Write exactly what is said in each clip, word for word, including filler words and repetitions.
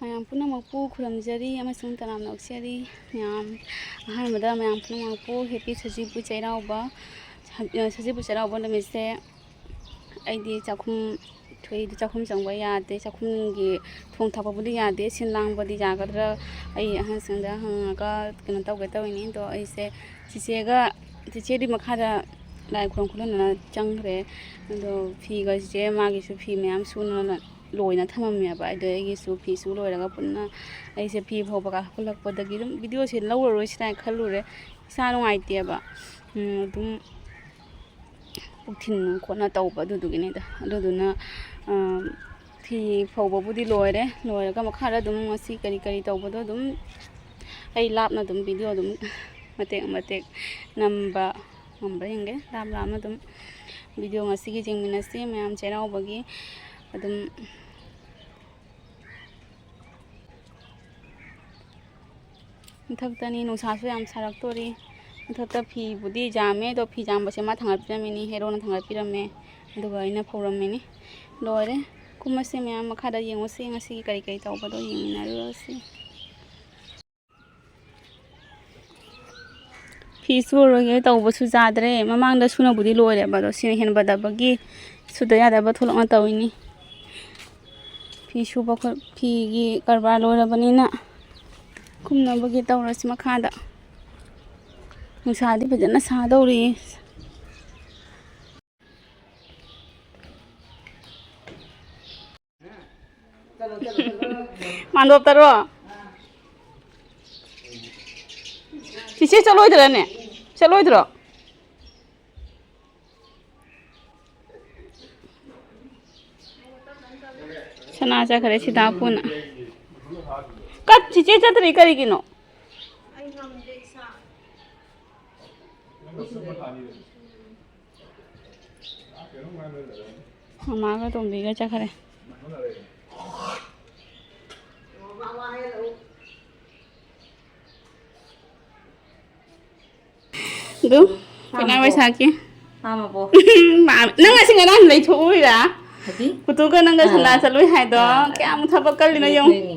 ꯃꯌꯥꯝ ꯄꯨꯝꯅꯃꯛꯄꯨ ꯈꯨꯔꯨꯝꯖꯔꯤ ꯑꯃꯁꯨꯡ ꯇꯔꯥꯝꯅ ꯑꯣꯛꯆꯔꯤ꯫ ꯃꯌꯥꯝ, ꯑꯍꯥꯟꯕꯗ ꯃꯌꯥꯝ ꯄꯨꯝꯅꯃꯛꯄꯨ ꯍꯦꯄꯤ ꯁꯖꯤꯕꯨ ꯆꯩꯔꯥꯎꯕ, ꯁ-, ꯁꯖꯤꯕꯨ ꯆꯩꯔꯥꯎꯕ ꯅꯨꯃꯤꯠꯁꯦ ꯑꯩꯗꯤ ꯆꯥꯛꯈꯨꯝ ꯊꯣꯛꯏꯗꯤ ꯆꯥꯛꯈꯨꯝ ꯆꯪꯕ ꯌꯥꯗꯦ꯫ ꯆꯥꯛꯈꯨꯝꯒꯤ ꯊꯣꯡ ꯊꯥꯛꯄꯕꯨꯗꯤ ꯌꯥꯗꯦ꯫ ꯁꯤꯟ ꯂꯥꯡꯕꯗꯤ ꯌꯥꯒꯗ꯭ꯔꯥ? ꯑꯩ ꯑꯍꯟꯁꯤꯡꯗ ꯍꯪꯉꯒ ꯀꯩꯅꯣ ꯇꯧꯒꯦ ꯇꯧꯔꯤꯅꯤ꯫ ꯑꯗꯣ ꯑꯩꯁꯦ ꯆꯤꯆꯦꯒ, ꯆꯤꯆꯦꯗꯤ ꯃꯈꯥꯗ ꯂꯥꯏ ꯈꯨꯔꯨꯝ ꯈꯣꯠꯂꯝꯗꯅ ꯆꯪꯈ꯭ꯔꯦ꯫ ꯑꯗꯣ ꯐꯤꯒ ꯆꯤꯆꯦ ꯃꯥꯒꯤꯁꯨ ꯐꯤ ꯃꯌꯥꯝ ꯁꯨꯅꯅ ꯂꯣꯏꯅ ꯊꯝꯃꯝꯃꯦꯕ꯫ ꯑꯗꯣ ꯑꯩꯒꯤꯁꯨ ꯐꯤ ꯁꯨ ꯂꯣꯏꯔꯒ ꯄꯨꯟꯅ ꯑꯩꯁꯦ ꯐꯤ ꯐꯧꯕ ꯀꯥꯈꯠꯂꯛꯄꯗꯒꯤ ꯑꯗꯨꯝ ꯚꯤꯗꯤꯑꯣꯁꯦ ꯂꯧꯔꯔꯣꯏꯁꯤꯔꯥ ꯍꯥꯏꯅ ꯈꯜꯂꯨꯔꯦ꯫ ꯏꯁꯥ ꯅꯨꯡꯉꯥꯏꯇꯦꯕ꯫ ꯎꯝ, ꯑꯗꯨꯝ ꯄꯨꯛ ꯊꯤꯟ ꯈꯣꯠꯅ ꯇꯧꯕ ꯑꯗꯨꯗꯨꯒꯤꯅꯤꯗ꯫ ꯑꯗꯨꯗꯨꯅ, ꯑ, ꯐꯤ ꯐꯧꯕꯕꯨꯗꯤ ꯂꯣꯏꯔꯦ꯫ ꯂꯣꯏꯔꯒ ꯃꯈꯥꯗ ꯑꯗꯨꯝ ꯉꯁꯤ ꯀꯔꯤ ꯀꯔꯤ ꯇꯧꯕꯗꯣ ꯑꯗꯨꯝ ꯑꯩ ꯂꯥꯞꯅ ꯑꯗꯨꯝ ꯚꯤꯗꯤꯑꯣ ꯑꯗꯨꯝ ꯃꯇꯦꯛ ꯃꯇꯦꯛ ꯅꯝꯕ ꯉꯝꯕ꯭ꯔꯥ ꯌꯦꯡꯒꯦ꯫ ꯂꯥꯞ ꯂꯥꯞꯅ ꯑꯗꯨꯝ ꯚꯤꯗꯤꯑꯣ ꯉꯁꯤꯒꯤ ꯌꯦꯡꯃꯤꯟꯅꯁꯤ ꯃꯌꯥꯝ ꯆꯩꯔꯥꯎꯕꯒꯤ꯫ ꯑꯗꯨꯝ ꯃꯊꯛꯇꯅꯤ, ꯅꯨꯡꯁꯥꯁꯨ ꯌꯥꯝ ꯁꯥꯔꯛꯇꯣꯔꯤ꯫ ꯃꯊꯛꯇ ꯐꯤꯕꯨꯗꯤ ꯌꯥꯝꯃꯦ, ꯑꯗꯣ ꯐꯤ ꯌꯥꯝꯕꯁꯦ ꯃꯥ ꯊꯥꯡꯒꯠꯄꯤꯔꯝꯃꯤꯅꯤ, ꯍꯦꯔꯣꯅ ꯊꯥꯡꯒꯠꯄꯤꯔꯝꯃꯦ꯫ ꯑꯗꯨꯒ ꯑꯩꯅ ꯐꯧꯔꯝꯃꯤꯅꯤ꯫ ꯂꯣꯏꯔꯦ꯫ ꯀꯨꯝꯃꯁꯦ ꯃꯌꯥꯝ, ꯃꯈꯥꯗ ꯌꯦꯡꯉꯨꯁꯤ, ꯉꯁꯤꯒꯤ ꯀꯔꯤ ꯀꯔꯤ ꯇꯧꯕꯗꯣ ꯌꯦꯡꯃꯤꯟꯅꯔꯨꯔꯁꯤ꯫ ꯐꯤ ꯁꯨꯔꯣꯏꯒꯦ ꯇꯧꯕꯁꯨ ꯌꯥꯗ꯭ꯔꯦ꯫ ꯃꯃꯥꯡꯗ ꯁꯨꯅꯕꯨꯗꯤ ꯂꯣꯏꯔꯦꯕ, ꯑꯗꯣ ꯁꯤꯅ ꯍꯦꯟꯕꯗꯕꯒꯤ ꯁꯨꯗ ꯌꯥꯗꯕ ꯊꯣꯛꯂꯛꯅ ꯇꯧꯔꯤꯅꯤ꯫ ꯐꯤ ꯁꯨꯕ ꯈꯣꯠ-, ꯐꯤꯒꯤ ꯀꯔꯕꯥꯔ ꯂꯣꯏꯔꯕꯅꯤꯅ ꯀꯨꯝꯅꯕꯒꯤ ꯇꯧꯔꯁꯤ ꯃꯈꯥꯗ꯫ ꯅꯨꯡꯁꯥꯗꯤ ꯐꯖꯅ ꯁꯥꯗꯧꯔꯤ꯫ ꯃꯥꯟꯗꯣꯞꯇꯔꯣ? ꯆꯤꯆꯦ ꯆꯠꯂꯣꯏꯗ꯭ꯔꯅꯦ? ꯆꯠꯂꯣꯏꯗ꯭ꯔꯣ? ꯁꯅꯥ ꯆꯠꯈ꯭ꯔꯦ ꯁꯤꯗꯥꯄꯨꯅ꯫ ꯀꯠ, ꯆꯤꯆꯦ ꯆꯠꯇ꯭ꯔꯤ ꯀꯔꯤꯒꯤꯅꯣ? ꯃꯃꯥꯒ ꯇꯣꯝꯕꯤꯒ ꯆꯠꯈ꯭ꯔꯦ꯫ ꯑꯗꯨ ꯀꯅꯥ ꯄꯥꯝꯃꯕꯣ? ꯄꯩꯁꯥꯒꯤ? ꯄꯥꯝꯃꯕꯣ? ꯄꯥꯝꯃꯦ꯫ ꯅꯪ ꯉꯁꯤ ꯉꯔꯥꯡ ꯂꯩꯊꯣꯛꯎꯔꯤꯔꯥ? ꯀꯨꯇꯨꯒ ꯅꯪꯒ ꯑꯥ꯫ ꯁꯟꯗꯥ ꯆꯠꯂꯨꯏ ꯍꯥꯏꯗꯣ ꯑꯥ꯫ ꯀꯌꯥꯝ ꯊꯕꯛ ꯀꯜꯂꯤꯅꯣ ꯌꯦꯡꯉꯨ꯫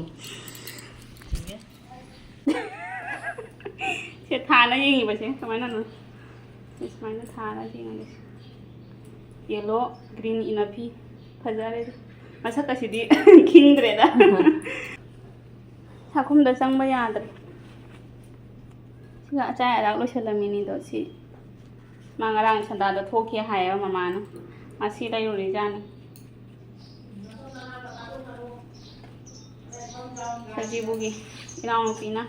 ꯁꯦ ꯊꯥꯅ ꯌꯦꯡꯉꯤꯕꯁꯦ ꯀꯃꯥꯏꯅꯅꯣ? ꯁꯤ ꯁꯨꯃꯥꯏꯅ ꯊꯥꯔ ꯌꯦꯡꯉꯒꯦ꯫ Yellow, green ꯏꯅꯐꯤ꯫ ꯐꯖꯔꯦ꯫ ꯃꯁꯛ ꯑꯁꯤꯗꯤ ꯈꯤꯡꯗ꯭ꯔꯦꯗ꯫ ꯆꯥꯛꯈꯨꯝꯗ ꯆꯪꯕ ꯌꯥꯗ꯭ꯔꯦ꯫ ꯁꯤꯒ ꯑꯆꯥꯏ ꯑꯔꯥꯛ ꯂꯣꯏꯁꯜꯂꯝꯃꯤꯅꯤꯗꯣ꯫ ꯁꯤ ꯃꯥ ꯉꯔꯥꯡ ꯁꯟꯗꯥꯗ ꯊꯣꯛꯈꯤ ꯍꯥꯏꯌꯦꯕ ꯃꯃꯥꯅ꯫ ꯉꯁꯤ ꯂꯩꯔꯨꯔꯤꯖꯥꯠꯅꯤ꯫ ꯁꯖꯤꯕꯨꯒꯤ ꯏꯅꯥꯎꯅꯨꯄꯤꯅ꯫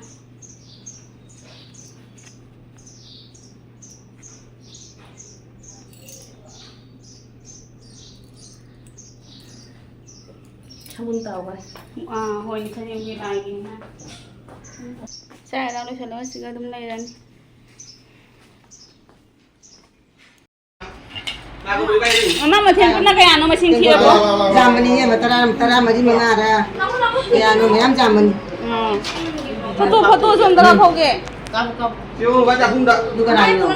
ꯁꯒꯨꯟ ꯇꯧꯈ꯭ꯔꯦ꯫ ꯑꯥ, ꯍꯣꯏ, ꯁꯖꯤꯕꯨꯒꯤ ꯂꯥꯏꯒꯤꯅ꯫ ꯆꯥꯛ ꯍꯤꯟꯖꯥꯡ ꯂꯣꯏꯁꯜꯂꯒ ꯁꯤꯒ ꯑꯗꯨꯝ ꯂꯩꯔꯅꯤ꯫ ꯃꯃꯥ, ꯃꯊꯦꯜ ꯄꯨꯟꯅ ꯀꯌꯥꯅꯣ ꯃꯁꯤꯡ ꯊꯤꯔꯕꯣ? ꯌꯥꯝꯕꯅꯤ ꯏꯕꯦꯝꯃ, ꯇꯔꯥ, ꯇꯔꯥꯃꯔꯤ ꯃꯉꯥꯔ ꯀꯌꯥꯅꯣ, ꯃꯌꯥꯝ ꯌꯥꯝꯕꯅꯤ꯫ ꯎꯝ꯫ ꯐꯣꯇꯣ, ꯐꯣꯇꯣꯁꯨ ꯑꯝꯇ ꯀꯥꯞꯍꯧꯒꯦ꯫ ꯁꯤꯕꯨ ꯂꯨꯄꯥ ꯆꯍꯨꯝꯗ꯫ ꯑꯗꯨ ꯀꯅꯥꯒꯤꯅꯣ?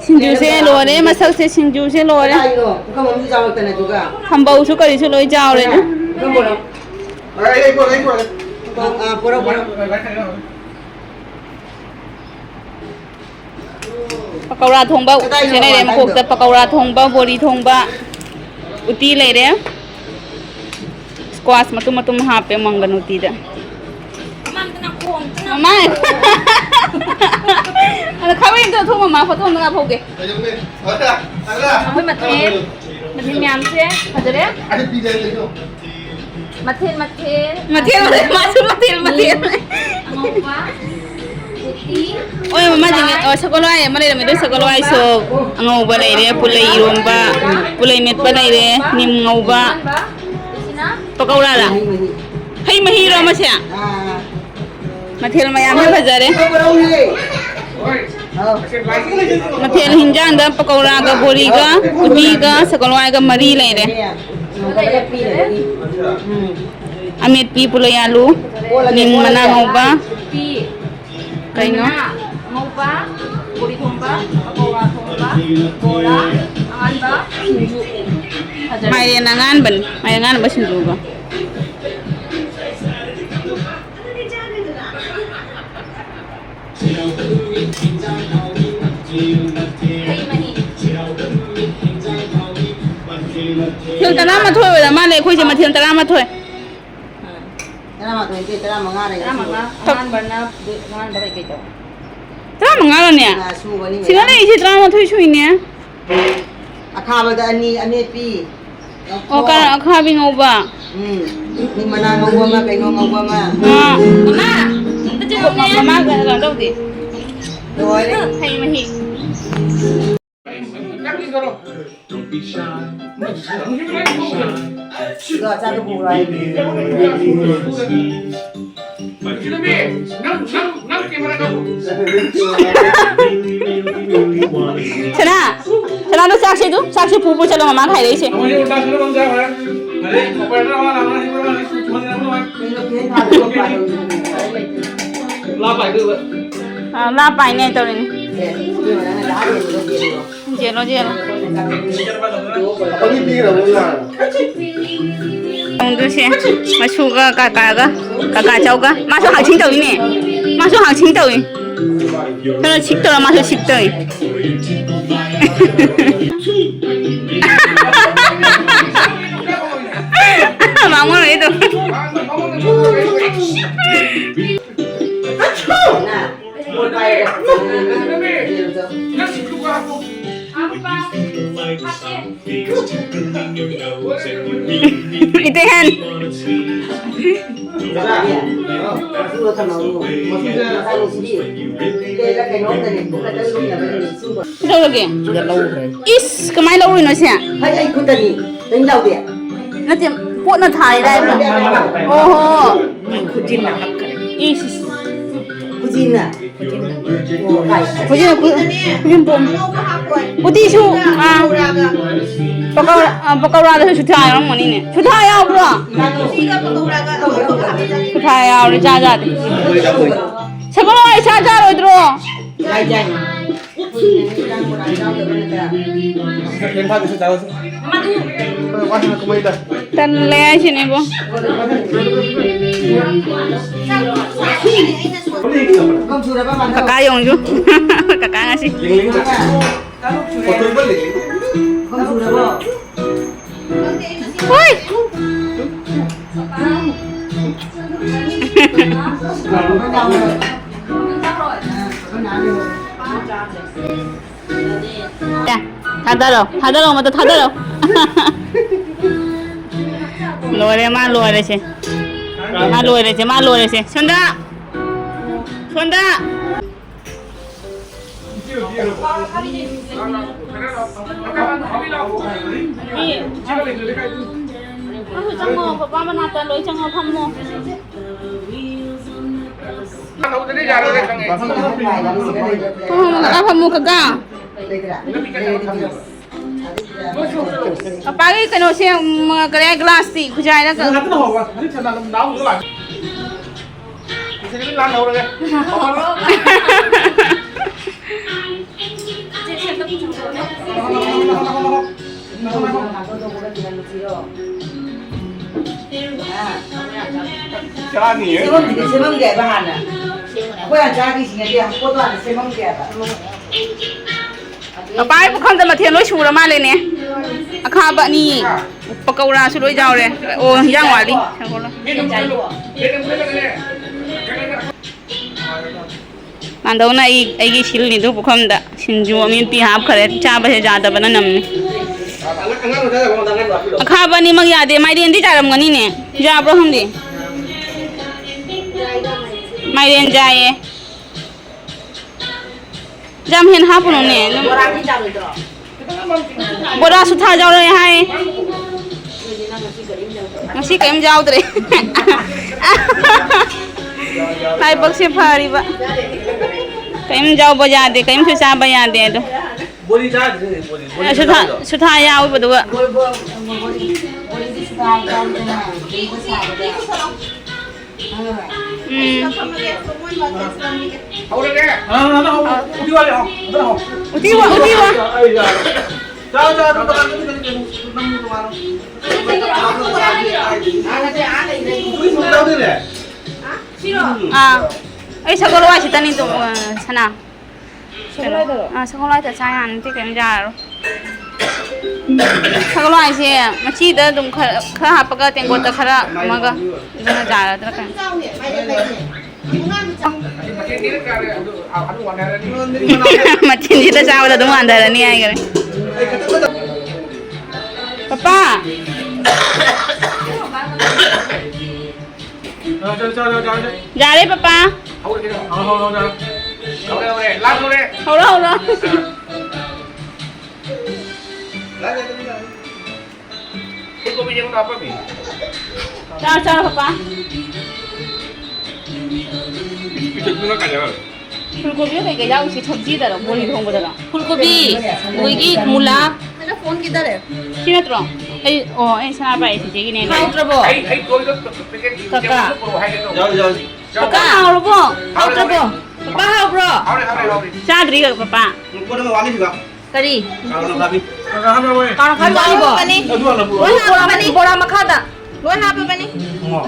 ꯁꯤꯡꯖꯨꯁꯦ ꯂꯣꯏꯔꯦ, ꯃꯁꯛꯁꯦ ꯁꯤꯡꯖꯨꯁꯦ ꯂꯣꯏꯔꯦ꯫ ꯀꯅꯥꯒꯤꯅꯣ? ꯄꯨꯈꯝ ꯑꯃꯁꯨ ꯆꯥꯎꯔꯛꯇꯅ ꯑꯗꯨꯒ꯫ ꯊꯝꯕꯧꯁꯨ ꯀꯔꯤꯁꯨ ꯂꯣꯏ ꯆꯥꯎꯔꯦꯅꯦ꯫ ꯄꯨꯈꯝ ꯕꯣꯔꯥ꯫ ꯑ, ꯑ, ꯄꯨꯔꯛ, ꯄꯨꯔꯛ꯫ ꯄꯀꯧꯔꯥ ꯊꯣꯡꯕ ꯀꯗꯥꯏꯅꯣ ꯁꯤ ꯂꯩꯔꯦ, ꯃꯄꯥꯟ ꯃꯀꯣꯛꯇ ꯇꯥꯏꯗꯣ? ꯄꯀꯧꯔꯥ ꯊꯣꯡꯕ, ꯕꯣꯔꯤ ꯊꯣꯡꯕ, ꯎꯇꯤ ꯂꯩꯔꯦ꯫ Squash ꯃꯇꯨꯝ ꯃꯇꯨꯝ ꯍꯥꯞꯄꯦ ꯃꯪꯒꯟ ꯎꯇꯤꯗ꯫ ꯃꯃꯥꯏ! ꯑꯗ ꯈꯥꯕꯩ ꯑꯝꯇ ꯂꯧꯊꯣꯛ, ꯃꯃꯥ, ꯐꯣꯇꯣ ꯑꯝꯇ ꯀꯥꯞꯍꯧꯒꯦ꯫ ꯑꯩꯈꯣꯏ ꯃꯊꯦꯜ, ꯃꯊꯦꯜ ꯃꯌꯥꯝꯁꯦ ꯐꯖꯔꯦ꯫ ꯃꯊꯦꯜ, ꯃꯊꯦꯜ꯫ ꯃꯊꯦꯜ, ꯃꯥꯁꯨ ꯃꯊꯦꯜ, ꯃꯊꯦꯜ꯫ ꯑꯉꯧꯕ, ꯎꯇꯤ, ꯍꯣꯏ, ꯃꯃꯥꯁꯤꯡ, ꯍꯋꯥꯏ꯫ ꯑꯣ, ꯁꯒꯣꯜ ꯍꯋꯥꯏ ꯑꯃ ꯂꯩꯔꯝꯃꯦ, ꯑꯗꯨ ꯁꯒꯣꯜ ꯍꯋꯥꯏꯁꯨ ꯑꯉꯧꯕ ꯂꯩꯔꯦ, ꯄꯨꯂꯩ ꯏꯔꯣꯝꯕ, ꯄꯨꯂꯩ ꯃꯦꯠꯄ ꯂꯩꯔꯦ, ꯅꯤꯝ ꯉꯧꯕ, ꯄꯀꯧꯔꯥꯔ? ꯍꯩ ꯃꯍꯤꯔꯣ ꯃꯁꯦ? ꯃꯊꯦꯜ ꯃꯌꯥꯝꯁꯦ ꯐꯖꯔꯦ꯫ ꯃꯊꯦꯜ ꯍꯤꯟꯖꯥꯡꯗ ꯄꯀꯧꯔꯥꯒ ꯕꯣꯔꯤꯒ ꯎꯇꯤꯒ ꯁꯒꯣꯜ ꯍꯋꯥꯏꯒ ꯃꯔꯤ ꯂꯩꯔꯦ꯫ ꯑꯃꯦꯠꯄꯤ ꯄꯨꯂꯩ ꯑꯥꯂꯨ, ꯅꯤꯝ ꯃꯅꯥ ꯉꯧꯕ, ꯀꯩꯅꯣ? ꯃꯅꯥ ꯉꯧꯕ, ꯕꯣꯔꯤ ꯊꯣꯡꯕ, ꯄꯀꯧꯔꯥ ꯊꯣꯡꯕ, ꯕꯣꯔꯥ, ꯃꯥꯏꯔꯦꯟ ꯑꯉꯥꯟꯕꯅꯤ, ꯃꯥꯏꯔꯦꯟ ꯑꯉꯥꯟꯕ ꯁꯤꯡꯖꯨꯒ꯫ ꯃꯊꯦꯜ ꯇꯔꯥꯃꯥꯊꯣꯏ ꯑꯣꯏꯔ ꯃꯥꯜꯂꯦ ꯑꯩꯈꯣꯏꯁꯦ, ꯃꯊꯦꯜ ꯇꯔꯥꯃꯥꯊꯣꯏ꯫ ꯇꯔꯥꯃꯥꯊꯣꯏ ꯅꯠꯇꯦ, ꯇꯔꯥꯃꯉꯥ ꯂꯩ꯫ ꯇꯔꯥꯃꯉꯥ꯫ ꯑꯍꯥꯟꯕꯅ, ꯑꯍꯥꯟꯕ ꯀꯩꯀꯩ ꯇꯧ? ꯇꯔꯥꯃꯉꯥꯔꯅꯦ? ꯑꯥ, ꯁꯨꯕꯅꯤ, ꯁꯤꯗ ꯃꯦꯗꯥꯝ꯫ ꯂꯩꯔꯤꯁꯦ ꯇꯔꯥꯃꯥꯊꯣꯏ ꯁꯨꯏꯅꯦ꯫ ꯑꯈꯥꯕꯗ ꯑꯅꯤ, ꯑꯃꯦꯠꯄꯤ꯫ ꯑꯣ, ꯀ-, ꯑꯈꯥꯕꯤ ꯉꯧꯕ꯫ ꯎꯝ꯫ ꯃꯤ ꯃꯅꯥ ꯉꯧꯕ ꯑꯃ, ꯀꯩꯅꯣ ꯉꯧꯕ ꯑꯃ꯫ ꯑꯥ꯫ ꯃꯃꯥ, ꯑꯝꯇ ꯆꯠꯂꯨꯅꯦ꯫ ꯃꯃꯥ ꯀꯩꯅꯣ ꯇꯧꯗꯦ꯫ ꯂꯣꯏꯔꯦ꯫ ꯍꯩ ꯃꯍꯤ꯫ ꯑꯗꯣ ꯑꯆꯥꯔꯗꯣ ꯄꯨꯔꯣ ꯍꯥꯏꯕꯅꯦ꯫ ꯁꯅꯥ, ꯁꯅꯥꯗꯣ ꯆꯥꯛꯁꯦ ꯑꯗꯨ, ꯆꯥꯛꯁꯦ ꯄꯨ ꯄꯨ ꯆꯠꯂꯣ, ꯃꯃꯥꯅ ꯍꯥꯏꯔꯛꯏꯁꯦ꯫ ꯑꯥ, ꯂꯥ ꯄꯥꯏꯅꯦ ꯇꯧꯔꯤꯅꯤ꯫ Yellow, yellow. ꯑꯩꯈꯣꯏꯒꯤ ꯄꯤꯈ꯭ꯔꯕ ꯉꯥ꯫ ꯈꯣꯡꯗꯨꯁꯦ ꯃꯁꯨꯒ ꯀꯀꯥꯒ, ꯀꯀꯥ ꯆꯧꯒ꯫ ꯃꯥꯁꯨ ꯍꯥꯡꯆꯤꯡ ꯇꯧꯏꯅꯦ꯫ ꯃꯥꯁꯨ ꯍꯥꯡꯆꯤꯡ ꯇꯧꯏ꯫ ꯈꯔ ꯁꯤꯛ ꯇꯧꯔ ꯃꯥꯁꯨ ꯁꯤꯛ ꯇꯧꯏ꯫ ꯃꯥꯡꯉꯣꯟ ꯑꯣꯏꯗꯣ꯫ ꯏꯇꯩꯍꯟ꯫ ꯀꯩꯗꯧꯔꯒꯦ? ꯁꯤꯗ ꯂꯧꯈ꯭ꯔꯦ꯫ ꯏꯁ, ꯀꯃꯥꯏꯅ ꯂꯧꯔꯤꯅꯣ ꯁꯦ? ꯍꯩ, ꯑꯩ ꯈꯨꯠꯇꯅꯤ꯫ ꯀꯩꯝ ꯌꯥꯎꯗꯦ꯫ ꯅꯠꯇꯦ, ꯄꯣꯠꯅ ꯊꯥꯔꯤꯔꯥ ꯍꯥꯏꯕ? ꯑꯣꯍꯣ꯫ ꯈꯨꯖꯤꯟꯅ ꯍꯛꯈ꯭ꯔꯦ꯫ ꯏꯁ꯫ ꯈꯨꯖꯤꯟꯅ꯫ ꯈꯨꯖꯤꯟꯅ ꯈꯨ-, ꯈꯨꯖꯤꯟ ꯄꯣꯝ-, ꯎꯇꯤꯁꯨ, ꯑꯥ, ꯄꯀꯧ-, ꯑꯥ, ꯄꯀꯧꯔꯥꯗꯁꯨ ꯁꯨꯊꯥ ꯌꯥꯎꯔꯝꯒꯅꯤꯅꯦ꯫ ꯁꯨꯊꯥ ꯌꯥꯎꯕ꯭ꯔꯣ? ꯁꯨꯊꯥ ꯌꯥꯎꯔꯦ, ꯆꯥ ꯆꯥꯗꯦ꯫ ꯁꯒꯣꯜ ꯍꯋꯥꯏ ꯁꯥ ꯆꯥꯔꯣꯏꯗ꯭ꯔꯣ? ꯇꯜꯂꯦ ꯍꯥꯏꯁꯤꯅꯦꯕꯣ꯫ ꯀꯀꯥ ꯌꯦꯡꯉꯨ꯫ ꯀꯀꯥ ꯉꯁꯤ꯫ ꯍꯣꯏ꯫ ꯊꯥꯗꯔꯣ, ꯊꯥꯗꯔꯣ, ꯃꯇꯣ ꯊꯥꯗꯔꯣ꯫ ꯂꯣꯏꯔꯦ, ꯃꯥ ꯂꯣꯏꯔꯦꯁꯦ꯫ ꯃꯥ ꯂꯣꯏꯔꯦꯁꯦ, ꯃꯥ ꯂꯣꯏꯔꯦꯁꯦ꯫ ꯁꯣꯝꯗ꯫ ꯁꯣꯝꯗ꯫ ꯆꯪꯉꯣ, ꯄꯄꯥ ꯃꯅꯥꯛꯇ ꯂꯣꯏ ꯆꯪꯉꯣ, ꯐꯝꯃꯣ꯫ ꯐꯝꯃꯣ, ꯀꯀꯥ ꯐꯝꯃꯣ, ꯀꯀꯥ꯫ ꯄꯄꯥꯒꯤ ꯀꯩꯅꯣꯁꯦ, ꯎꯝ, ꯀꯔꯤ ꯍꯥꯏ, ꯒ꯭ꯂꯥꯁꯇꯤ ꯈꯨꯖꯥꯏꯅ ꯀ- ꯆꯥꯅꯤꯌꯦ꯫ ꯁꯦꯝꯃꯝꯗꯦ, ꯁꯦꯝꯃꯝꯗꯦ ꯍꯥꯏꯕ ꯍꯥꯟꯅ꯫ ꯑꯩꯈꯣꯏ ꯍꯥꯟꯅ ꯆꯥꯈꯤꯁꯤꯅꯗꯤ ꯄꯣꯠꯇꯣ ꯍꯥꯟꯅ ꯁꯦꯝꯃꯝꯗꯦ ꯍꯥꯏꯕ꯫ ꯄꯄꯥꯒꯤ ꯄꯨꯈꯝꯗ ꯃꯊꯦꯜ ꯂꯣꯏ ꯁꯨꯔ ꯃꯥꯜꯂꯦꯅꯦ꯫ ꯑꯈꯥꯕ ꯑꯅꯤ, ꯄꯀꯧꯔꯥꯁꯨ ꯂꯣꯏ ꯌꯥꯎꯔꯦ꯫ ꯑꯣ, ꯍꯤꯟꯖꯥꯡ ꯋꯥꯠꯂꯤ꯫ ꯃꯥꯟꯗꯧꯅ ꯑꯩ, ꯑꯩꯒꯤ ꯁꯤꯜꯂꯤꯗꯨ ꯄꯨꯈꯝꯗ ꯁꯤꯡꯖꯨ ꯑꯃꯦꯠꯄꯤ ꯍꯥꯞꯈ꯭ꯔꯦ꯫ ꯆꯥꯕꯁꯦ ꯌꯥꯗꯕꯅ ꯅꯝꯃꯤ꯫ ꯑꯈꯥꯕ ꯑꯅꯤꯃꯛ ꯌꯥꯗꯦ꯫ ꯃꯥꯏꯔꯦꯟꯗꯤ ꯆꯥꯔꯝꯒꯅꯤꯅꯦ꯫ ꯌꯥꯕ꯭ꯔꯣ ꯈꯪꯗꯦ꯫ ꯃꯥꯏꯔꯦꯟ ꯆꯥꯏꯌꯦ꯫ ꯌꯥꯝ ꯍꯦꯟꯅ ꯍꯥꯞꯄꯨꯅꯨꯅꯦ꯫ ꯕꯣꯔꯥꯁꯨ ꯊꯥ ꯌꯥꯎꯔꯛꯑꯦ ꯍꯥꯏ꯫ ꯉꯁꯤ ꯀꯔꯤꯝ ꯌꯥꯎꯗ꯭ꯔꯦ꯫ ꯂꯥꯏꯕꯛꯁꯦ ꯐꯔꯤꯕ꯫ ꯀꯔꯤꯝ ꯌꯥꯎꯕ ꯌꯥꯗꯦ, ꯀꯔꯤꯝꯁꯨ ꯆꯥꯕ ꯌꯥꯗꯦ ꯑꯗꯣ꯫ ꯕꯣꯔꯤ ꯆꯥꯗ꯭ꯔꯤꯅꯦ, ꯕꯣꯔꯤ꯫ ꯕꯣꯔꯤ ꯁꯨꯊꯥ, ꯆꯥꯗ꯭ꯔꯣ? ꯁꯨꯊꯥ ꯌꯥꯎꯕꯗꯨꯒ꯫ ꯎꯝ꯫ ꯍꯧꯔꯒꯦ꯫ ꯑ, ꯅꯪ ꯍꯧ-, ꯎꯇꯤ ꯋꯥꯠꯂꯤ, ꯍꯧ-, ꯐꯖꯅ ꯍꯧ꯫ ꯎꯇꯤ ꯋꯥ-, ꯎꯇꯤ ꯋꯥ-, ꯑꯩ ꯌꯥꯔꯦ꯫ ꯆꯥꯔꯣ, ꯆꯥꯔꯣ, ꯑꯗꯨꯝ ꯀꯅꯥ-, ꯀꯅꯥ-, ꯀꯅꯥ-, ꯀꯅꯥ-, ꯅꯪ ꯇꯣꯉꯥꯟꯅ꯫ ꯌꯥꯎꯗꯣꯏꯅꯦ꯫ ꯑꯥ, ꯑꯩ ꯁꯒꯣꯜ ꯍꯋꯥꯏ ꯁꯤꯇꯅꯤ ꯇꯣ-, ꯑ, ꯁꯅꯥ꯫ ꯁꯒꯣꯜ ꯍꯋꯥꯏꯗꯔꯣ? ꯑꯥ, ꯁꯒꯣꯜ ꯍꯋꯥꯏꯗ ꯆꯥ ꯌꯥꯅꯤ, ꯑꯇꯩ ꯀꯩꯝ ꯌꯥꯔꯔꯣꯏ꯫ ꯁꯒꯣꯜ ꯍꯋꯥꯏꯁꯦ ꯃꯆꯤꯗ ꯑꯗꯨꯝ ꯈꯔ, ꯈꯔ ꯍꯥꯞꯄꯒ ꯇꯦꯡꯀꯣꯠꯇ ꯈꯔ ꯑꯃꯒ ꯑꯗꯨꯅ ꯌꯥꯔꯗ꯭ꯔꯥ ꯀꯩꯅꯣ? ꯃꯆꯤꯟꯁꯤꯗ ꯆꯥꯕꯗ ꯑꯗꯨꯝ ꯋꯥꯟꯊꯔꯅꯤ ꯍꯥꯏꯈꯔꯦ꯫ ꯄꯄꯥ! ꯌꯥꯔꯦ, ꯄꯄꯥ꯫ ꯍꯧꯔꯦ, ꯍꯧꯔꯦ, ꯍꯧꯔꯦ, ꯍꯧꯔꯦ꯫ ꯍꯧꯔꯦ, ꯍꯧꯔꯦ, ꯂꯥꯟ ꯍꯧꯔꯦ꯫ ꯍꯧꯔꯣ, ꯍꯧꯔꯣ꯫ ꯐꯨꯜ ꯀꯣꯕꯤ ꯌꯦꯡꯉꯨ, ꯍꯥꯞꯄꯝꯃꯤ꯫ ꯆꯥꯔꯣ, ꯆꯥꯔꯣ, ꯄꯄꯥ꯫ ꯄꯤꯛꯇꯛꯇꯨꯅ ꯀꯥꯏꯗ ꯐꯨꯜ ꯀꯣꯕꯤꯒ ꯀꯩꯀꯩ ꯌꯥꯎꯔꯤꯁꯤ ꯁꯕꯖꯤꯗꯔꯣ, ꯕꯣꯔꯤ ꯊꯣꯡꯕꯗꯔꯣ? ꯐꯨꯜ ꯀꯣꯕꯤ, ꯑꯩꯈꯣꯏꯒꯤ ꯃꯨꯂꯥ꯫ ꯁꯤ ꯅꯠꯇ꯭ꯔꯣ? ꯑꯩ, ꯑꯣ, ꯑꯩ ꯁꯅꯥ ꯄꯥꯏ ꯆꯤꯆꯦꯒꯤꯅꯦ꯫ ꯍꯥꯎꯇ꯭ꯔꯕꯣ? ꯑꯩ, ꯑꯩ ꯇꯣꯏꯗ ꯄꯦꯀꯦꯠ ꯀꯀꯥ꯫ ꯌꯥꯎꯔꯤ, ꯌꯥꯎꯔꯤ꯫ ꯀꯀꯥ ꯍꯥꯎꯔꯕꯣ? ꯍꯥꯎꯔꯦ, ꯍꯥꯎꯇ꯭ꯔꯕꯣ? ꯍꯥꯎꯔꯦ꯫ ꯄꯄꯥ ꯍꯥꯎꯕ꯭ꯔꯣ? ꯍꯥꯎꯔꯦ, ꯍꯥꯎꯔꯦ, ꯍꯥꯎꯔꯦ꯫ ꯆꯥꯗ꯭ꯔꯤ ꯄꯄꯥ꯫ ꯄꯣꯠ ꯑꯃ ꯋꯥꯠꯂꯤꯁꯤꯒ꯫ ꯀꯔꯤ? ꯀꯥꯔꯣꯠ ꯑꯈꯥꯕꯤ꯫ ꯀꯥꯔꯣꯠ ꯑꯈꯥꯕꯤ ꯋꯥꯠꯂꯤꯕꯣ? ꯍꯥꯞꯄꯕꯅꯤ꯫ ꯑꯗꯨ ꯍꯥꯟꯅ ꯄꯨꯔꯛꯑꯣ꯫ ꯂꯣꯏ ꯍꯥꯞꯄꯕꯅꯤ꯫ ꯕꯣꯔꯥ ꯃꯈꯥꯗ꯫ ꯂꯣꯏ ꯍꯥꯞꯄꯕꯅꯤ꯫ ꯑꯣ꯫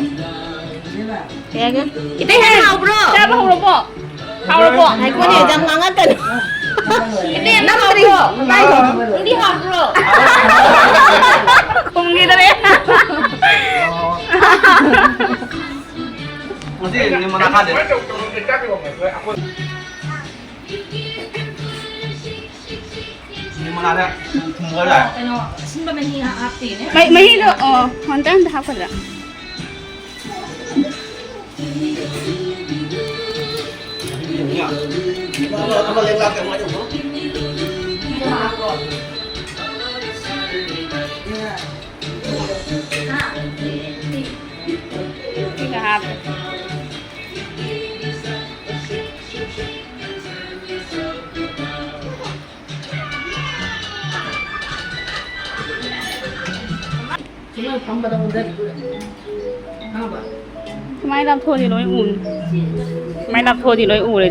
ꯀꯩ ꯍꯥꯏꯒꯦ? ꯏꯇꯩ ꯍꯦꯟꯅ ꯍꯥꯎꯕ꯭ꯔꯣ? ꯆꯥꯕ ꯍꯧꯔꯕꯣ? ꯍꯥꯎꯔꯕꯣ? ꯉꯥꯏꯈꯣꯅꯦ, ꯌꯥꯝ ꯉꯥꯡꯉꯛꯀꯅꯨ꯫ ꯏꯇꯩ ꯍꯦꯟꯅ ꯅꯪ ꯀꯔꯤ? ꯍꯥꯎꯕ꯭ꯔꯣ? ꯅꯪꯗꯤ ꯍꯥꯎꯕ꯭ꯔꯣ? ꯈꯨꯝꯈꯤꯗꯔꯦ꯫ ꯉꯁꯤ ꯅꯤꯃꯣꯅꯥ ꯈꯥꯗꯦ꯫ ꯅꯤꯃꯣꯅꯥꯗ ꯊꯨꯝ ꯈꯔ ꯌꯥꯏ꯫ ꯀꯩꯅꯣ, ꯑꯁꯤꯟꯕ ꯃꯍꯤ ꯍꯥꯞꯇꯦꯅꯦ꯫ ꯃꯍꯤ-, ꯃꯍꯤꯗꯣ, ꯑꯣ, ꯍꯣꯟꯇꯟꯗ ꯍꯥꯞꯀꯗ꯭ꯔꯥ? ꯁꯤꯒ ꯍꯥꯞꯄꯦ꯫ ꯁꯨꯃꯥꯏꯅ ꯐꯝꯕꯗ ꯑꯣꯟꯊꯈꯤꯗꯣꯏꯔꯦ꯫ ꯈꯪꯉꯕ? ꯃꯥꯏ ꯂꯥꯞꯊꯣꯛꯑꯗꯤ ꯂꯣꯏ ꯎꯅꯤ꯫ ꯃꯥꯏ ꯂꯥꯞꯊꯣꯛꯑꯗꯤ ꯂꯣꯏ ꯎꯔꯦ꯫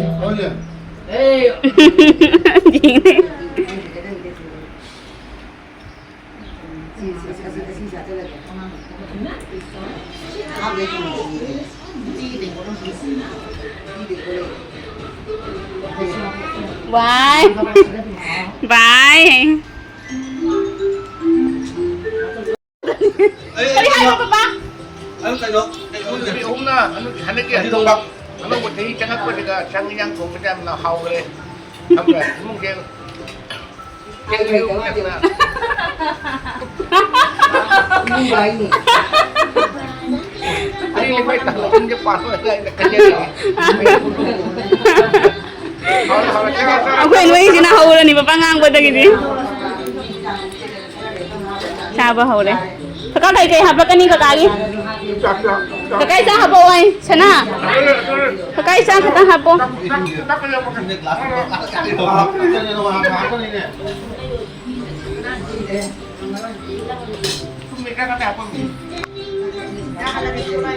ꯕꯥꯏ꯫ ꯕꯥꯏ꯫ ꯑꯩ, ꯀꯔꯤ ꯍꯥꯏꯕ, ꯄꯄꯥ? ꯑꯗꯨ ꯀꯩꯅꯣ, ꯀꯩꯅꯣ, ꯅꯨꯃꯤꯠ ꯑꯍꯨꯝꯅ ꯍꯟꯗꯛ, ꯍꯟꯗꯛꯀꯤ ꯑꯗꯨ ꯇꯧꯕ꯫ ꯑꯅꯧꯕ ꯆꯍꯤ ꯆꯪꯉꯛꯄꯁꯤꯗ ꯆꯥꯛ ꯏꯟꯖꯥꯡ ꯊꯣꯡꯕꯁꯦ ꯌꯥꯝꯅ ꯍꯥꯎꯈ꯭ꯔꯦ꯫ ꯈꯪꯕ꯭ꯔꯥ? ꯏꯃꯨꯡꯁꯦ ꯀꯩ ꯀꯩ ꯀꯃꯥꯏ ꯇꯧꯕ? ꯏꯃꯨꯡ ꯍꯥꯏꯅꯤ꯫ ꯑꯩ ꯂꯩꯃꯥꯏ ꯇꯥꯕ ꯄꯨꯡꯁꯦ ꯄꯥꯟꯕ ꯑꯗꯨꯋꯥꯏꯗ ꯈꯟꯖꯔꯛꯑꯦ꯫ ꯑꯩꯈꯣꯏ ꯅꯣꯏꯁꯤꯅ ꯍꯧꯔꯅꯤ ꯄꯄꯥ ꯉꯥꯡꯕꯗꯒꯤꯗꯤ꯫ ꯆꯥꯕ ꯍꯧꯔꯦ꯫ ꯀꯀꯥ ꯀꯩꯀꯩ ꯍꯥꯞꯄꯛꯀꯅꯤ ꯀꯀꯥꯒꯤ? ꯀꯀꯥ ꯏꯆꯥ ꯍꯥꯞꯄꯛꯑꯣ ꯑꯩ, ꯁꯅꯥ꯫ ꯀꯀꯥ ꯏꯆꯥ ꯈꯤꯇꯪ ꯍꯥꯞꯄꯣ꯫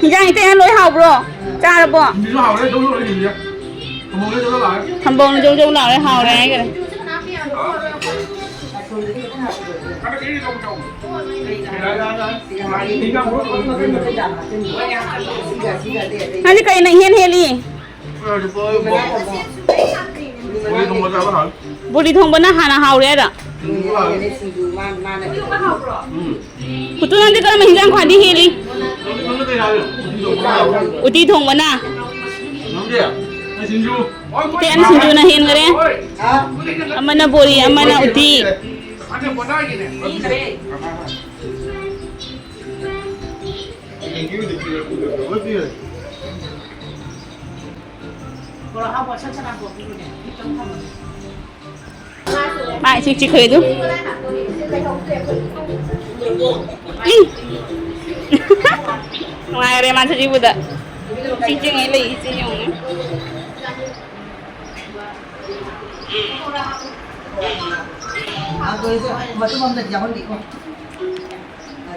ꯍꯤꯟꯖꯥꯡ ꯏꯇꯩ ꯂꯣꯏ ꯍꯥꯎꯕ꯭ꯔꯣ? ꯆꯥꯔꯕꯣ? ꯊꯝꯕꯧꯅ ꯖꯧ ꯖꯧ ꯂꯥꯎꯔꯦ, ꯍꯥꯎꯔꯦ ꯍꯥꯏꯈꯔꯦ꯫ ꯅꯪꯗꯤ ꯀꯩꯅ ꯏꯍꯦꯟ ꯍꯦꯜꯂꯤ? ꯕꯣꯔꯤ ꯊꯣꯡꯕꯅ ꯍꯥꯟꯅ ꯍꯥꯎꯔꯦ ꯍꯥꯏꯔꯣ? ꯎꯝ꯫ ꯄꯨꯇꯨ, ꯅꯪꯗꯤ ꯀꯔꯝꯕ ꯍꯤꯟꯖꯥꯡ ꯈ꯭ꯋꯥꯏꯗꯒꯤ ꯍꯦꯜꯂꯤ? ꯎꯇꯤ ꯊꯣꯡꯕꯅ? ꯏꯇꯩ, ꯑꯩꯅ ꯁꯤꯡꯖꯨꯅ ꯍꯦꯟꯈꯔꯦ꯫ ꯑꯃꯅ ꯕꯣꯔꯤ, ꯑꯃꯅ ꯎꯇꯤ꯫ ꯃꯥ ꯏꯆꯤꯛ ꯆꯤꯛꯈ꯭ꯔꯦ ꯑꯗꯨ꯫ ꯏ! ꯅꯨꯡꯉꯥꯏꯔꯦ ꯃꯥ ꯁꯖꯤꯕꯨꯗ꯫ ꯏꯆꯤꯛ ꯆꯤꯛꯉꯩ ꯂꯩ ꯏꯆꯦ ꯌꯦꯡꯉꯨꯅꯦ꯫ ꯑꯗꯨ ꯑꯣꯏꯔꯁꯨ ꯃꯇꯨꯝ ꯑꯃꯗꯗꯤ ꯌꯥꯎꯍꯟꯕꯤꯀꯣ꯫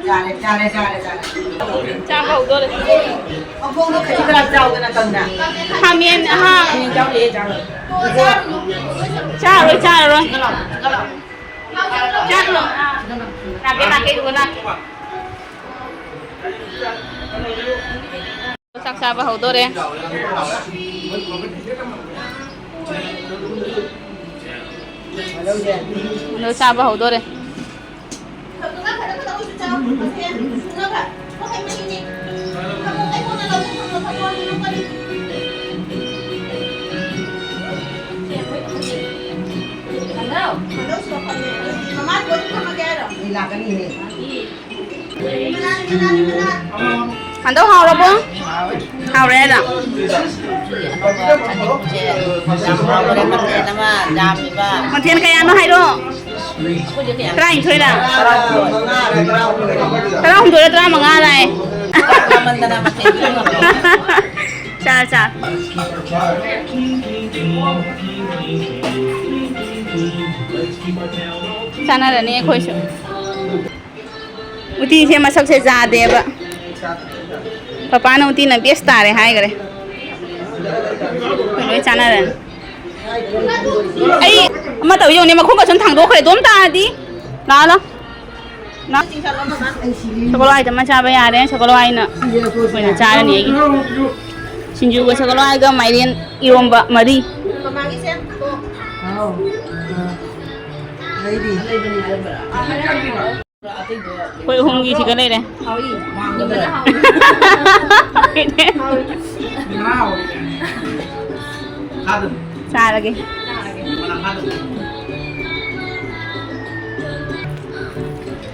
ꯆꯥꯔꯦ, ꯆꯥꯔꯦ, ꯆꯥꯔꯦ, ꯆꯥꯔꯦ꯫ ꯆꯥꯕ ꯍꯧꯗꯣꯔꯦ꯫ ꯃꯈꯣꯡꯗꯣ ꯈꯖꯤꯛ ꯈꯔ ꯆꯥꯎꯗꯅ ꯀꯪꯅ꯫ ꯈꯥꯃꯦꯟ ꯑꯍꯥ꯫ ꯈꯥꯃꯦꯟ ꯆꯥꯎꯗꯦ, ꯆꯥꯔꯣꯏ꯫ ꯆꯥꯔꯣꯏ, ꯆꯥꯔꯣꯏ꯫ ꯆꯥꯔꯣꯏ꯫ ꯂꯥꯛꯀꯦ, ꯂꯥꯛꯀꯦ, ꯑꯗꯨꯒ ꯂꯥꯛꯀꯦ꯫ ꯆꯥꯛ ꯆꯥꯕ ꯍꯧꯗꯣꯔꯦ꯫ ꯑꯗꯣ ꯆꯥꯕ ꯍꯧꯗꯣꯔꯦ꯫ ꯃꯃꯥ ꯊꯝꯃꯒꯦ ꯍꯥꯏꯔꯣ? ꯑꯩ ꯂꯥꯛꯀꯅꯤꯍꯦ꯫ ꯍꯟꯗꯧ ꯍꯥꯎꯔꯕꯣ? ꯍꯥꯎꯔꯦ ꯑꯗꯣ꯫ ꯌꯥꯝ ꯍꯥꯎꯈꯔꯦ ꯃꯊꯦꯜ ꯑꯃ ꯌꯥꯝꯃꯤꯕ꯫ ꯃꯊꯦꯜ ꯀꯌꯥꯅꯣ ꯍꯥꯏꯔꯣ? ꯇꯔꯥꯅꯤꯊꯣꯏꯔꯥ? ꯇꯔꯥꯍꯨꯝꯗꯣꯏꯔ ꯇꯔꯥꯃꯉꯥ ꯂꯥꯛꯑꯦ꯫ ꯌꯥꯝꯃꯟꯗꯅ ꯃꯊꯦꯜ ꯄꯤꯕ ꯉꯝꯗ꯭ꯔꯦ꯫ ꯆꯥ ꯆꯥ꯫ ꯆꯥꯅꯔꯅꯤ ꯑꯩꯈꯣꯏꯁꯨ꯫ ꯎꯇꯤꯁꯦ ꯃꯁꯛꯁꯦ ꯌꯥꯗꯦꯕ꯫ ꯄꯄꯥꯅ ꯎꯇꯤꯅ ꯕꯦꯁ ꯇꯥꯔꯦ ꯍꯥꯏꯈ꯭ꯔꯦ꯫ ꯑꯩꯈꯣꯏ ꯂꯣꯏ ꯆꯥꯅꯔꯅꯤ꯫ ꯑꯩ ꯑꯃ ꯇꯧ ꯌꯦꯡꯉꯨꯅꯦ, ꯃꯈꯨꯝꯒ ꯁꯨꯝ ꯊꯥꯡꯗꯣꯛꯈ꯭ꯔꯦ꯫ ꯑꯗꯨꯝ ꯇꯥꯔꯗꯤ ꯂꯥꯛꯑꯣ ꯂꯥꯛꯑꯣ꯫ ꯂꯥꯛꯑꯣ꯫ ꯁꯒꯣꯜ ꯍꯋꯥꯏꯗ ꯑꯃ ꯆꯥꯕ ꯌꯥꯔꯦ꯫ ꯁꯒꯣꯜ ꯍꯋꯥꯏꯅ ꯑꯣꯏꯅ ꯆꯥꯔꯅꯤ ꯑꯩꯒꯤ꯫ ꯁꯤꯡꯖꯨꯒ ꯁꯒꯣꯜ ꯍꯋꯥꯏꯒ ꯃꯥꯏꯔꯦꯟ ꯏꯔꯣꯝꯕ ꯃꯔꯤ꯫ ꯍꯥꯎ꯫ ꯑ꯫ ꯂꯩꯔꯤ꯫ ꯑꯩꯈꯣꯏ ꯑꯍꯨꯝꯒꯤꯁꯤꯒ ꯂꯩꯔꯦ꯫ ꯆꯥꯔꯒꯦ꯫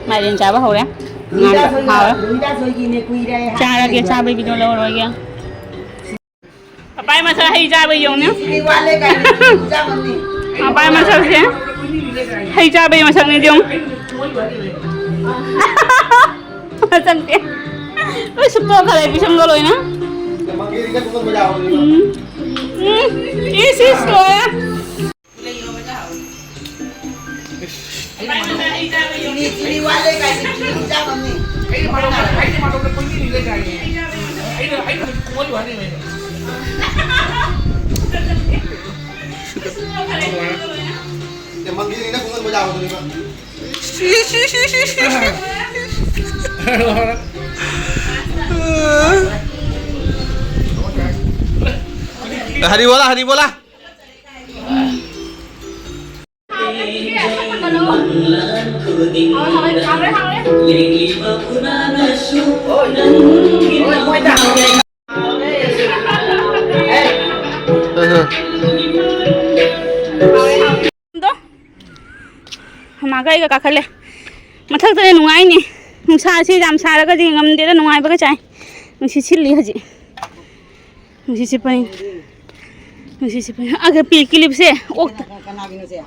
ꯃꯥꯏꯔꯦꯟ ꯆꯥꯕ ꯍꯧꯔꯦ꯫ ꯉꯥꯟꯕ ꯍꯥꯎꯔꯦ꯫ ꯆꯥꯔꯒꯦ, ꯆꯥꯕꯒꯤꯗꯣ ꯂꯧꯔꯣꯏꯒꯦ꯫ ꯄꯄꯥꯏ ꯃꯁꯛ ꯍꯩ ꯆꯥꯕ ꯌꯦꯡꯉꯨꯅꯦ꯫ ꯄꯄꯥꯏ ꯃꯁꯛꯁꯦ ꯍꯩ ꯆꯥꯕꯒꯤ ꯃꯁꯛꯅꯦ ꯌꯦꯡꯉꯨ꯫ ꯃꯁꯛꯁꯦ ꯂꯣꯏ ꯁꯨꯞꯇꯣꯛꯈ꯭ꯔꯦ ꯄꯤꯁꯨꯝꯗꯣ ꯂꯣꯏꯅ꯫ ꯎꯝ꯫ ꯎꯝ꯫ ꯏꯁ, ꯏꯁ, ꯂꯣꯏꯔꯦ꯫ ꯆꯤꯅꯤ, ꯆꯤꯅꯤ ꯋꯥꯠꯂꯦ ꯀꯥꯏꯅ ꯆꯤꯅꯤ ꯆꯥꯕꯅꯤ꯫ ꯑꯩꯅ ꯃꯥꯂꯣꯝꯗ, ꯑꯩꯅ ꯃꯥꯂꯣꯝꯗ ꯀꯣꯏꯅꯤꯡꯉꯤꯉꯩ ꯆꯥꯏꯅꯦ꯫ ꯑꯩꯅ, ꯑꯩꯅ ꯍꯧꯖꯤꯛ ꯀꯣꯜꯂꯤꯕ ꯍꯥꯏꯅꯤꯡꯉꯩꯅꯦ꯫ ꯑꯦ, ꯃꯪꯒꯤꯅꯤꯅ ꯈꯨꯡꯒꯪ ꯕꯖꯥꯔ ꯑꯣꯏꯗꯣꯏꯅꯤꯕ꯫ ꯍꯔꯤ ꯕꯣꯂꯥ, ꯍꯔꯤ ꯕꯣꯂꯥ꯫ ꯗꯣ? ꯃꯃꯥꯒ ꯑꯩꯒ ꯀꯥꯈꯠꯂꯦ꯫ ꯃꯊꯛꯇꯅ ꯅꯨꯡꯉꯥꯏꯅꯤ꯫ ꯅꯨꯡꯁꯥꯁꯤ ꯌꯥꯝ ꯁꯥꯔꯒꯗꯤ ꯉꯝꯗꯦꯗ, ꯅꯨꯡꯉꯥꯏꯕꯒ ꯆꯥꯏ꯫ ꯅꯨꯡꯁꯤꯠ ꯁꯤꯠꯂꯤ ꯍꯧꯖꯤꯛ꯫ ꯅꯨꯡꯁꯤꯠ ꯁꯤꯠꯄꯅꯤ꯫ ꯅꯨꯡꯁꯤꯠ ꯁꯤꯠꯄꯅꯤ꯫ ꯑꯒ ꯄꯤ-, ꯀꯤꯂꯤꯞꯁꯦ ꯑꯣꯛ-, ꯀꯅꯥꯒꯤꯅꯣ ꯁꯦ?